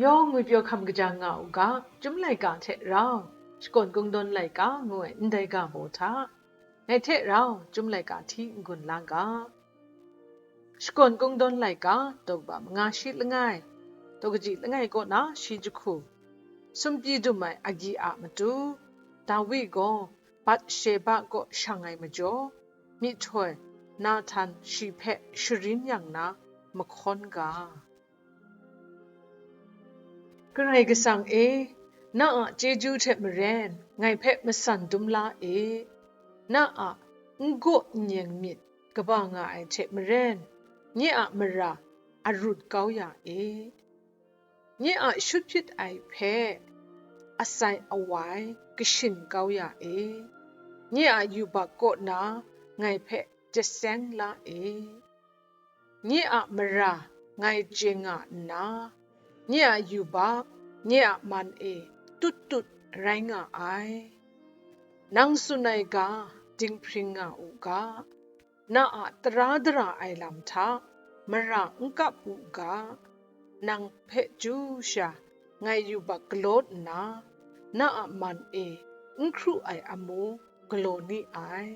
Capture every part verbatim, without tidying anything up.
Yawng ngwi pyaw hkam kaja nga u ga, Chyum laika hte rau, Shakawn Kungdawn laika ngu ai ndai ga baw hta, ngai hte rau Chyum laika hti n-gun la ga. Shakawn Kungdawn laika, daw kaba manga shi langai, daw kaji langai kaw na shi jahku, sumpyi dum ai agyi a matu, Dawi gaw Bat-sheba kaw shang ai majaw, myihtoi Nahtan shi hpe sharin yang na mahkawn ga. Karai Kasang e, na a chyeju hte maren ngai hpe masan dum la e. Na a n-gaw n-yeng myit kaba nga ai hte maren, nye a mara arut kau ya e. Nye a shut hpyit ai hpe asai awai kashin kau ya e. Nye a yubak kaw na ngai hpe jaseng la e. Nye a mara ngai chye nga nna, nye a yubak, nye a man e tut tut rai nga ai. Nang tsun ai ga dinghpring nga u ga, na a tara dara ai lam hta mara n kap u ga, nang hpe chyu sha ngai yubak galaw nna, na a man e n hkru ai amu galaw ni ai.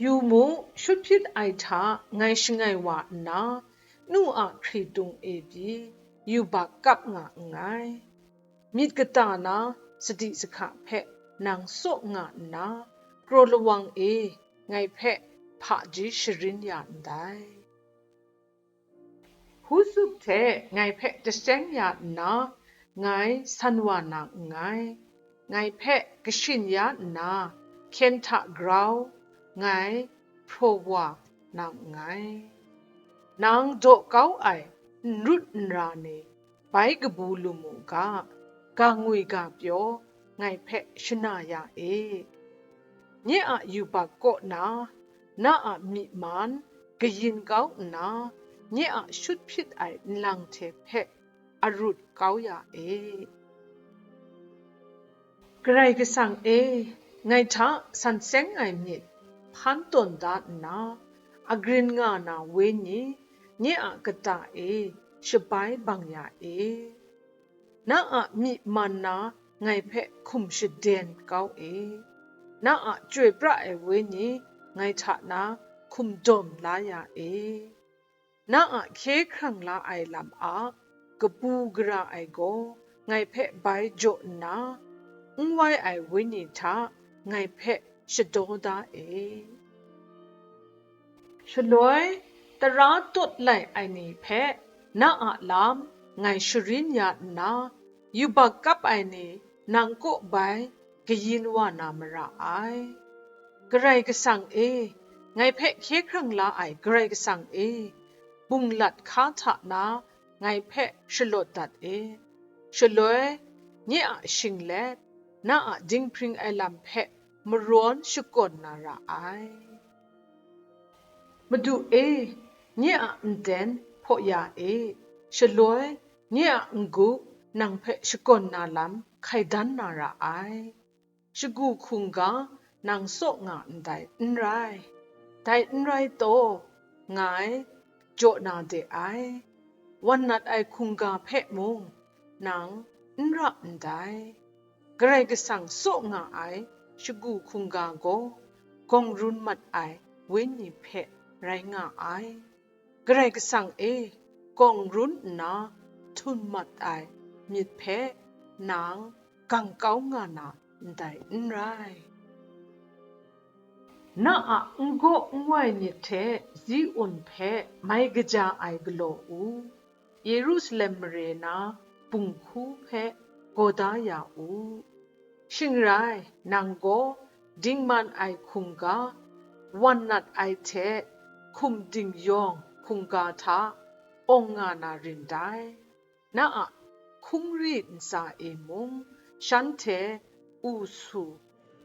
Yu mu, shut hpyit ai hta ngai shangai wa nna, nu a hkritung e pyi yubak kap nga nngai. Myit kata na sadi sahka hpe nang tsaw nga nna, kraw lawang e ngai hpe hpaji sharin ya ndai. Husup hte ngai hpe jaseng ya nna, ngai san wa na nngai. Ngai hpe kashin ya nna, hkyen hta grau, ngai hpraw wa na nngai. Nang daw kau ai n rut n ra ni bai kabu lu mu ga, ga ngwi ga pyaw ngai hpe shana ya e. Nye a yubak kaw na, na a myi man kayin kau nna, nye a shut hpyit ai nlang hte hpe arut kau ya e. Karai Kasang e, ngai hta san seng ai myit hpan tawn da nna, agrin nga na wenyi nye a kata e shabai bang ya e. Na a myi man na ngai hpe hkum shaden kau e. Na a chyoi pra ai wenyi ngai hta na hkum dawm la ya e. Na a hkye hkrang la ai lam a kabu gara ai gaw ngai hpe bai jaw nna, n wai ai wenyi hta ngai hpe shadaw da e. Shaloi, tara tawt lai ai ni hpe na a lam ngai sharin ya nna, yubak kap ai ni nang kaw bai kayin wa na mara ai. Karai Kasang e, ngai hpe hkye hkrang la ai Karai Kasang e, bunglat hka hta na ngai hpe shalawt dat e. Shaloi, nye a shinglet, na a dinghpring ai lam hpe marawn shakawn na ra ai. Madu e, nye a nten hpaw ya e, shaloi nye a n-gu nang hpe shakawn na lam hkai dan na ra ai. Shagu hkungga nang tsaw nga ndai n rai. Dai n rai taw, ngai jaw na de ai. Wan nat ai hkungga hpe mung nang n ra ndai. Karai Kasang tsaw nga ai shagu hkungga gaw, gawng run mat ai wenyi hpe rai nga ai. Karai Kasang e, gawng run nna htum mat ai myit hpe nang gang kau nga na ndai n rai. Na a n gaw n wai myit hte Ziun hpe mai kaja ai galaw u, Yerusalem mare na bunghku hpe gaw da ya u. Shing rai, nang gaw dingman ai hkungga, wan nat ai hte hkum dingyawng hkungga hta awng nga na rin dai. Na a hkungri ntsa e mung shanhte u su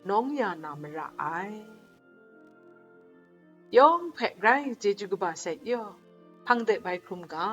nawng ya na mara ai. Yawng hpe grai chyeju kaba sai yaw, hpang de bai hkrum ga,